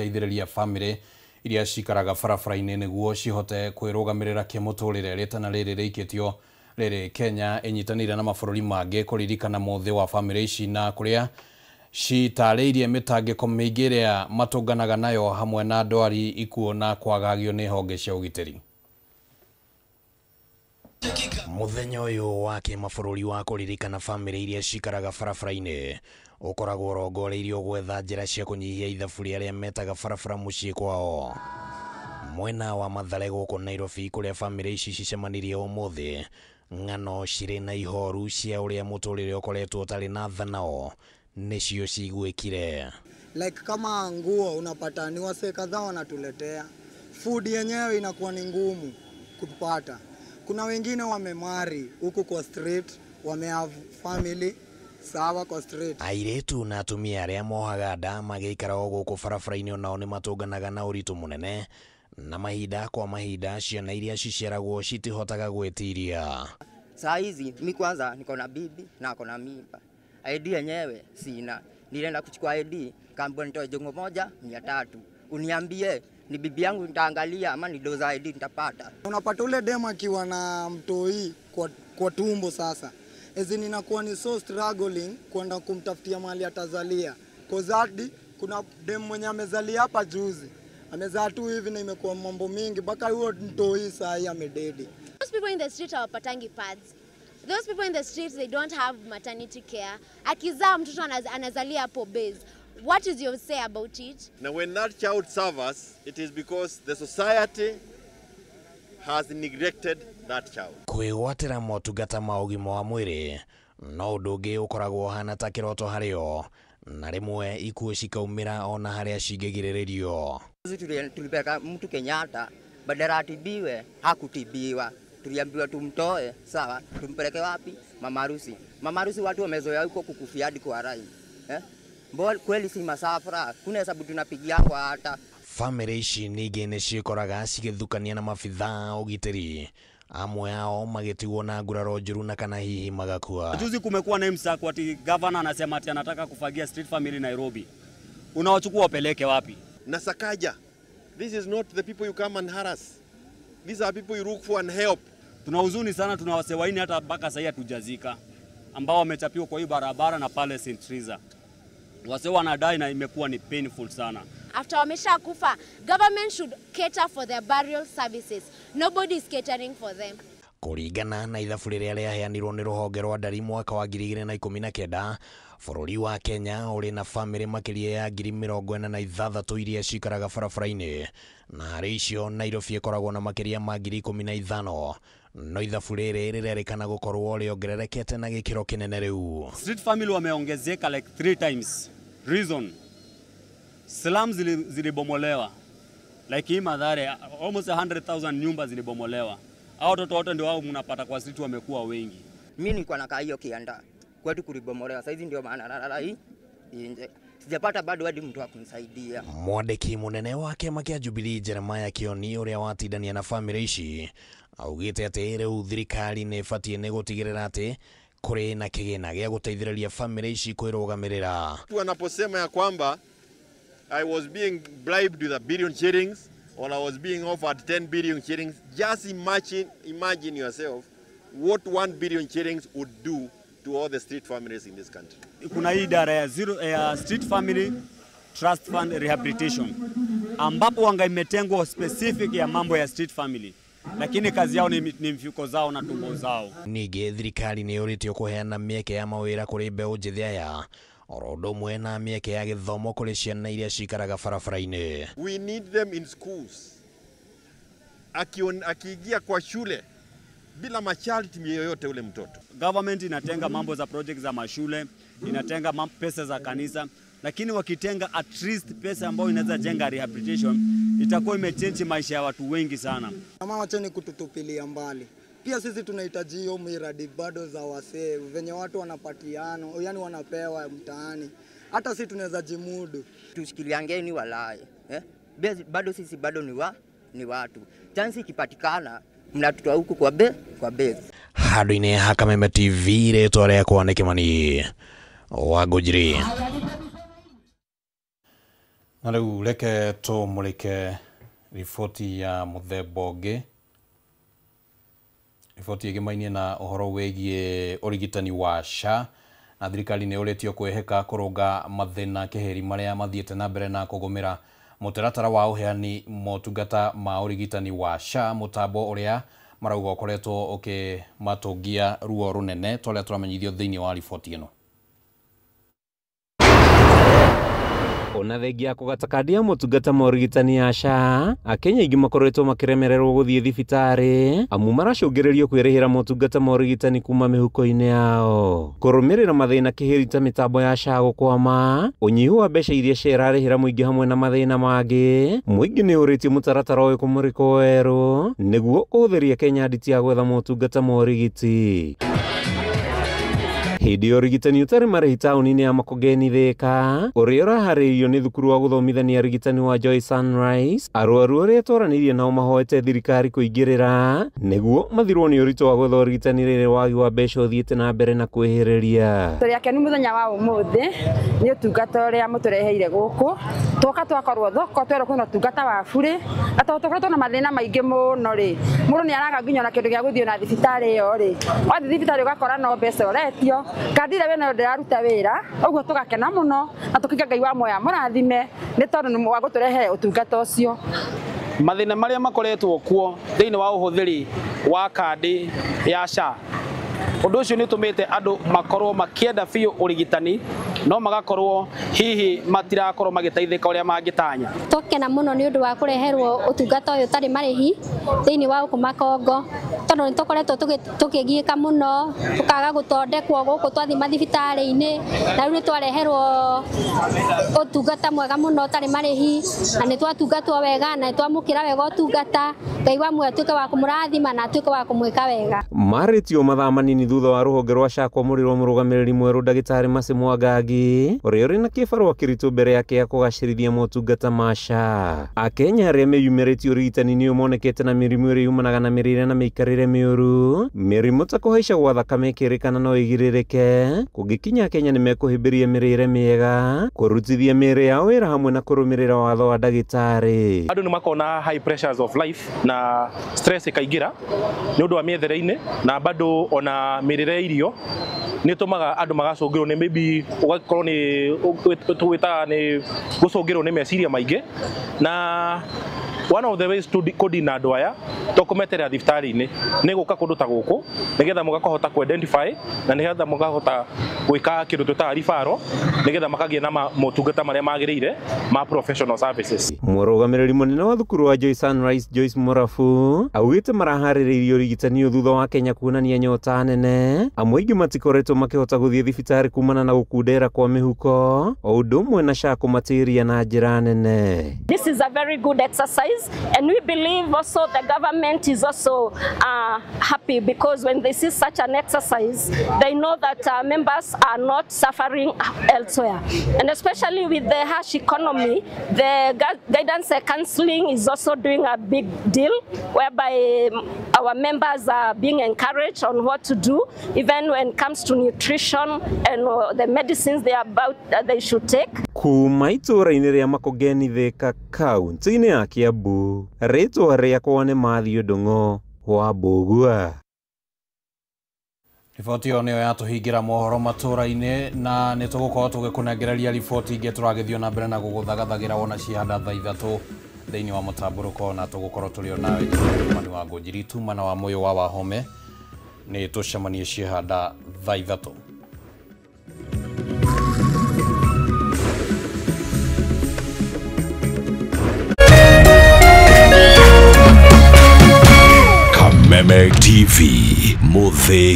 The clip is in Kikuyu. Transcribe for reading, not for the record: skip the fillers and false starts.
Teithĩrĩria bamĩrĩ iria cikaraga barabara-inĩ nĩguo cihote kwĩrũgamĩrĩra kĩmũtũrĩre. Rĩtana rĩrĩ rĩikĩtio rĩrĩ Kenya ĩnyitanĩire na mabũrũri mangĩ kũririkana mũthĩ wa bamĩrĩ ici na kũrĩa citarĩirie mĩtangĩko mĩingĩ ĩrĩa matũnganaga nayo hamwe na ndwari, ikuũ na kwagagio nĩ honge cia ũgitĩri. Mũthenya ũyũ wa kĩmabũrũri wa kũririkana bamĩrĩ iria cikaraga barabara-inĩ ũkoragwo ũrongoreirio gwetha njĩra cia kũnyihia ithabu rĩa arĩa metaga barabara mũciĩ kwao. Mwena wa Mathare gũkũ Nairobi kũrĩa bamĩrĩ ici cicemanirie ũmũthĩ, ng'ano cirĩ na ihoru cia ũrĩa mũtũrĩre ũkoretwo ũtarĩ na tha nao nĩcio ciguĩkire. Like kama nguo unapata ni wasee kadhaa wanatuletea, food yenyewe inakuwa ni ngumu kupata. Kuna wengine wamemarry huku kwa street, wame have family sawa kwa street. Airĩtu na atumia arĩa mohaga nda magĩikara o gũkũ barabara-inĩ onao nĩ matũnganaga na ũritũ mũnene, na mahinda kwa mahinda ciana iria ciciaragwo citihotaga gwĩtiria. Saa hizi mi kwanza niko na bibi na ako na mimba. ID yenyewe sina. Nilienda kuchukua ID, kaambiwa nitoe jongo moja 300. Uniambie ni bibi yangu nitaangalia ama ni doza ID nitapata. Unapata ule demu akiwa na mtoi kwa tumbo sasa. Ezi ninakuwa ni so struggling kwenda kumtafutia mahali atazalia. Cause hadi kuna demu mwenye amezalia hapa juzi. Amezaa tu hivi na imekuwa mambo mingi mpaka huyo mtoi saa hii amededi. Those people in the street hawapatangi pads. Those people in the streets, they don't have maternity care. Akizaa mtoto anazalia hapo base. What is your say about it? Now when that child suffers, it is because the society has neglected that child. Kwĩgwatĩra motungata ma ũgima wa mwĩrĩ no ũndũ ũngĩ ũkoragwo ũhana ta kĩroto harĩo, na rĩmwe ikuũ cikaumĩra ona harĩa cingĩgirĩrĩrio. Tulipeleka mtu Kenyatta, badala atibiwe hakutibiwa. Tuliambiwa tumtoe, sawa, tumpeleke wapi? Mama harusi. Mama harusi watu wamezoea huko kukufia hadi kwa rai. Mbona kweli si masafara, kuna hesabu tunapigia kwa hata. Famĩlĩ ici ningĩ nĩ ciĩkoraga cigĩthukania na mabithaa ũgitĩri, amwe ao magĩtigwo na nguraro njũru na kana hihi magakua. Juzi kumekuwa na msako ati governor anasema ati anataka kufagia street family Nairobi. Unawachukua wapeleke wapi? Na Sakaja, this is not the people you come and harass. These are people you look for and help. Tuna huzuni sana, tuna wasee waine hata mpaka sasa hatujazika ambao wamechapiwa kwa hii barabara na pale St. Teresa. Wasee wanadai na imekuwa ni painful sana. After wameshakufa, government should cater for their burial services. Nobody is catering for them. Kũringana na ithabu rĩrĩa rĩaheanirwo nĩ rũhonge rwa ndari mwaka wa 2019, bũrũri wa Kenya ũrĩ na bamĩrĩ makĩria ya 46,000 iria cikaraga barabara-inĩ, na harĩ icio Nairobi ĩkoragwo na makĩria ma 15,000. No ithabu rĩrĩ rĩrerĩkana gũkorwo rĩongererekete na gĩkĩro kĩnene rĩu. Street family wameongezeka like 3 times. Reason, slums zilibomolewa. Like hii Mathare, almost 100,000 nyumba zilibomolewa. Hao watoto wote ndio wao mnapata kwa street wamekuwa wengi. Mimi nilikuwa nakaa hiyo kianda. Kwetu kulibomolewa. Saizi ndio maana nalala hii nje. Sijapata bado hadi mtu akunisaidia. Mwandĩki mũnene wa kĩama kĩa Jubilee Jeremiah Kioni ũrĩa watindania na bamĩrĩ ici augĩte atĩ rĩu thirikari nĩ ĩbatiĩ nĩ gũtigĩrĩra atĩ kũrĩ na kĩgĩna gĩa gũteithĩrĩria bamĩrĩ ici kwĩrũgamĩrĩra. Wanaposema ya kwamba I was being bribed with 1 billion shillings or I was being offered 10 billion shillings, just imagine yourself what 1 billion shillings would do to all the street families in this country. Kuna hii idara ya Street Family Trust Fund Rehabilitation ambapo wanga imetengwa specific ya mambo ya street family, lakini kazi yao ni mfuko zao na tumbo zao. Ningĩ thirikari nĩ yũrĩtio kũheana mĩeke ya mawĩra kũrĩ mbeũ njĩthĩ aya oro ũndũ ũmwe na mĩeke ya gĩthomo kũrĩ ciana iria cikaraga barabara-inĩ. We need them in schools. Akiingia kwa shule bila masharti yoyote ule mtoto. Government inatenga mambo za project za mashule, inatenga pesa za kanisa, lakini wakitenga at least pesa ambayo inaweza jenga rehabilitation itakuwa imechange maisha ya watu wengi sana. Kama wacheni kututupilia mbali. Pia sisi tunahitaji hiyo miradi bado za wasee venye watu wanapatiana, yani wanapewa mtaani. Hata sisi tunaweza jimudu. Tushikiliangeni walai. Bado sisi bado ni watu. Chance ikipatikana mnatutoa huku kwa base. Handũ-inĩ ha Kameme TV rĩtwa rĩakwa nĩ Kĩmani wa Ngũnjiri. Na rĩu reke tũmũrĩke riboti ya mũthemba ũngĩ, riboti ĩgĩmainie na ũhoro wĩgiĩ ũrigitani wa SHA na thirikari nĩ ũrĩtio kwĩhĩka kũrũnga mathĩna kĩhĩri marĩa mathiĩte na mbere na kũgũmĩra mũtaratara wa ũheani motungata ma ũrigitani wa SHA, mũtambo ũrĩa marauga ũkoretwo ũkĩmatũngia ruo rũnene ta ũrĩa tũramenyithio thĩinĩ wa riboti ĩno. Ona thengia kũgata kandi ya motungata ma ũrigitani ya SHA, Akenya aingĩ makoretwo makĩremererwo gũthiĩ thibitarĩ amu maracũngĩrĩrio kwĩrĩhĩra motungata ma ũrigitani kuma mĩhuko-inĩ yao. Kũrũmĩrĩra mathĩna kĩhĩri ta mĩtambo ya SHA gũkwama, ũnyihu wa mbeca iria SHA ĩrarĩhĩra mũingĩ hamwe na mathĩna mangĩ, mũingĩ nĩ ũrĩtie mũtaratara ũyũ kũmũrĩkwo werũ nĩguo kũhũthĩria Kenya nditi ya gwetha motungata ma ũrigiti. Hĩndĩ ya ũrigitani ũtarĩ marĩhi taũni-inĩ ya Makongeni Thika, ũrĩa ũraharĩirio nĩ thukuru wa gũthomithania arigitani wa Joy Sunrise, arwaru arĩa twaranĩirie nao mahoete thirikari kũingĩrĩra nĩguo mathirwo nĩ ũritũ wa gwetha ũrigitani rĩrĩa wagi wa mbeca ũthiĩte na mbere na kwĩhĩrĩria. Tũrĩ akenu mũthenya wa ũmũthĩ nĩ ũtungata ũrĩa mũtũreheire gũkũ, twoka twakorwo thoko twerwo kwĩna ũtungata wa burĩ, na tondũ tũkoretwo na mathĩna maingĩ mũno rĩ, mũndũ nĩ araga nginya ona kĩndũ gĩa gũthiĩ ona thibitarĩ ĩyo rĩ, wathiĩ thibitarĩ ũgakora no mbeca ũretio, kandi ĩrĩa wĩnayo ndĩraruta wĩra, ũguo tũgakena mũno na tũkiuga Ngai wa muoyo amũrathime nĩ tondũ nĩ wa gũtũrehe ũtungata ũcio. Mathĩna marĩa makoretwo kuo thĩinĩ wa ũhũthĩri wa kandi ya SHA, ũndũ ũcio nĩ ũtũmĩte andũ makorwo makĩenda biũ ũrigitani no magakorwo hihi matirakorwo magĩteithĩka ũrĩa mangĩtanya. Twakena mũno nĩ ũndũ wa kũreherwo ũtungata ũyũ ũtarĩ marĩhi thĩinĩ wa gũkũ Makongo, tondũ nĩ tũkoretwo tũkĩgiĩka mũno tũkaga gũthondekwo gũkũ twathiĩ mathibitarĩ-inĩ, na rĩu nĩ twareherwo ũtungata mwega mũno ũtarĩ marĩhi na nĩ twatungatwo wega na nĩ twamũkĩra wega ũtungata. Ngai wa muoyo atuĩke wa kũmũrathima na atuĩke wa kũmwĩka wega. Marĩtio mathaa manini thutha wa rũhonge rwa SHA kwamũrĩrwo mũrũgamĩrĩri mwerũ ndagĩtarĩ Mercy Mwangangi ũrĩa ũrĩ na kĩbarũa kĩritũ mbere yake ya kũgacĩrithia motungata ma SHA. Akenya arĩa meyumĩrĩtie ũrigitani-inĩ ũyũ monekete na mĩrimũ ĩrĩa yumanaga na mĩrĩre na mĩikarĩre mĩũru, mĩrimũ ta kũhaica gwa thakame ĩkĩrĩkana no ĩgirĩrĩke kũngĩkinya Akenya nĩ mekũhĩmbĩria mĩrĩre mĩega, kũrutithia mĩĩrĩ yao wĩra hamwe na kũrũmĩrĩra watho wa ndagĩtarĩ. Andũ nĩ makona high pressures of life na stress ĩkaingĩra nĩ ũndũ wa mĩethere-inĩ na bado ona mĩrĩre irio nĩ ĩtũmaga andũ magacũngĩrwo nĩ maybe ũgakorwo nĩ tũgwĩtaga nĩ gũcũngĩrwo nĩ meciria maingĩ, na one of the ways to kũdina andũ aya to kũmeterera thibitarĩ-inĩ nĩ gũka kũndũ ta gũkũ nĩgetha mũgakũhota kũ identify na nĩgetha mũkahota gwĩka kĩndũ twĩtaga referral nĩgetha makagĩa na motungata marĩa magĩrĩire ma professional services. Mũrũgamĩrĩri mũnene wa thukuru wa Joy Sunrise Joyce Mũrabu augĩte maraharĩrĩirie ũrigitani ũyũ thutha wa Kenya kuonania nyota nene, amwe aingĩ matikoretwo makĩhota gũthiĩ thibitarĩ kumana na gũkundera kwa mĩhuko o ũndũ ũmwe na SHA kũmatĩria na njĩra nene. This is a very good exercise, and we believe also the government is also happy because when they see such an exercise, they know that members are not suffering elsewhere. And especially with the harsh economy, the guidance and counseling is also doing a big deal, whereby our members are being encouraged on what to do, even when it comes to nutrition and the medicines they are about they should take. Kuma itũũra-inĩ rĩa Makongeni Thika kaunti-inĩ ya Kiambu, rĩtwa rĩakwa nĩ Matthew Ndung'o wa Mbũgua. Riboti ĩyo nĩyo yatũhingĩra mohoro matũũra-inĩ na nĩ tũgũkorwo tũgĩkũnengereria riboti ingĩ tũragĩthiĩ na mbere na gũgũthagathagĩra wona cihanda thaa 3 thĩinĩ wa mũtambũrũko, na tũgũkorwo tũrĩ o nawe Mani wa Ngũnjiri tumana wa Mũyũ wa Wahome. Nĩ tũcemanie cihanda thaa 3. Kameme TV, Muthĩ.